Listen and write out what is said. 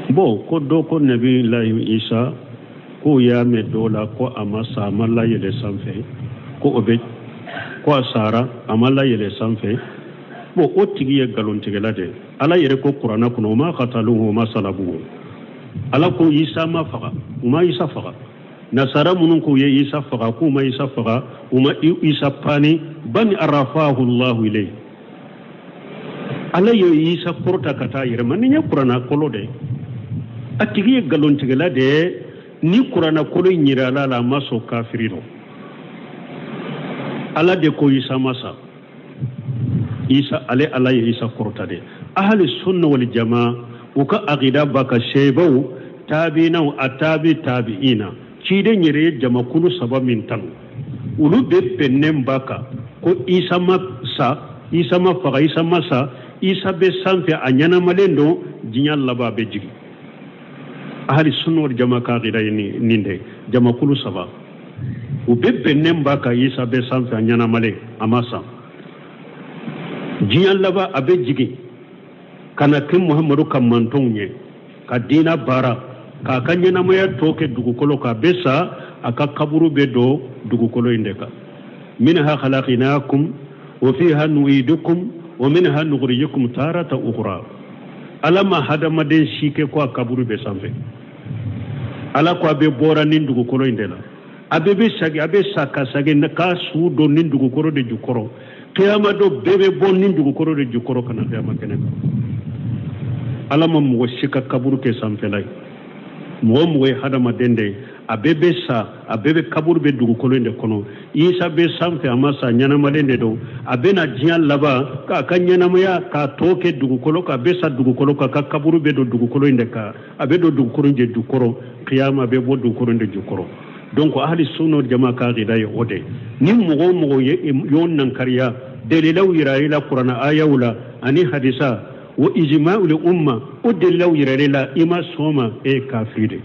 Bon, ko dɔ ko Nabi Lahi Isa k'o y'a mɛn dɔ la ko a ma sa, a ma layɛlɛ sanfɛ, ko o bɛ ko a sara, a ma layɛlɛ sanfɛ. Bon, o tigi ye nkalontigɛla de ye. Ala yɛrɛ ko kuranna kɔnɔ, wa ma kataluhu wa ma salabuhu. Ala ko Isa ma faga, u ma Isa faga. Nasara minnu k'u ye Isa faga, k'u ma Isa faga, u ma Isa pani. Bal rafahu llahu ilayhi, Ala ye Isa kɔrɔta ka taa yɛrɛ ma. Nin ye kuranna kolo de ye. A tigi ye nkalontigɛla de ye. Ni kuranna kolo in yirala la, a ma sɔn, kafiri don. Ala de ko Isa ma sa. Isa, ale Ala ye Isa kɔrɔta de. Ahali sunna wal jama, u ka akida b'a kan. Seebaw, tabiinaw, a tabi tabiina, ciden yɛrɛ ye jamakulu saba min tanu, olu bɛɛ bɛnnen b'a kan ko Isa ma sa, Isa ma faga, Isa ma sa, Isa bɛ sanfɛ, a ɲɛnamalen don, diɲɛ laban a bɛ jigin. Ahali sunna wal jama ka akida ye nin de. Jamakulu saba, u bɛɛ bɛnnen b'a kan, Isa bɛ sanfɛ, a ɲɛnamalen, a ma sa, diɲɛ laban a bɛ jigin ka na kɛ Muhamadu ka mantɔnw ye ka diina baara, k'a ka ɲɛnamaya tɔ kɛ dugukolo kan. A bɛ sa, a ka kaburu bɛ don dugukolo in de kan. Minha khalaqnakum wa fiha nu'idukum wa minha nukhrijukum tarata ukhra. Ala ma hadamaden si kɛ ko a kaburu bɛ sanfɛ. Ala ko a bɛ bɔra nin dugukolo in de la, a bɛɛ bɛ sagi, a bɛ sa ka sagin k'a su don nin dugukolo de jukɔrɔ. Kiyama don, bɛɛ bɛ bɔ nin dugukolo de jukɔrɔ ka na kiyama kɛnɛ kan. Ala ma mɔgɔ si ka kaburu kɛ sanfɛla ye. Mɔgɔ o mɔgɔ ye hadamaden de ye, a bɛɛ bɛ sa, a bɛɛ bɛ kaburu bɛ dugukolo in de kɔnɔ. Isa bɛ sanfɛ, a ma sa, ɲɛnamalen de don. A bɛ na diɲɛ laban k'a ka ɲɛnamaya k'a tɔ kɛ dugukolo kan. A bɛ sa dugukolo kan, ka kaburu bɛ don dugukolo in de kan, a bɛ don dugukolo in de jukɔrɔ. Kiyama bɛ bɔ dugukolo in de jukɔrɔ. Donc ahli sunna jama ka akida ye o de. Ni mɔgɔ o mɔgɔ ye y'o nankariya, dalilaw yira i la kuranna ayaw la ani hadisa wa ijma'ul umma, o dalilaw yira i la, i ma sɔn ma, e ye kafiri de.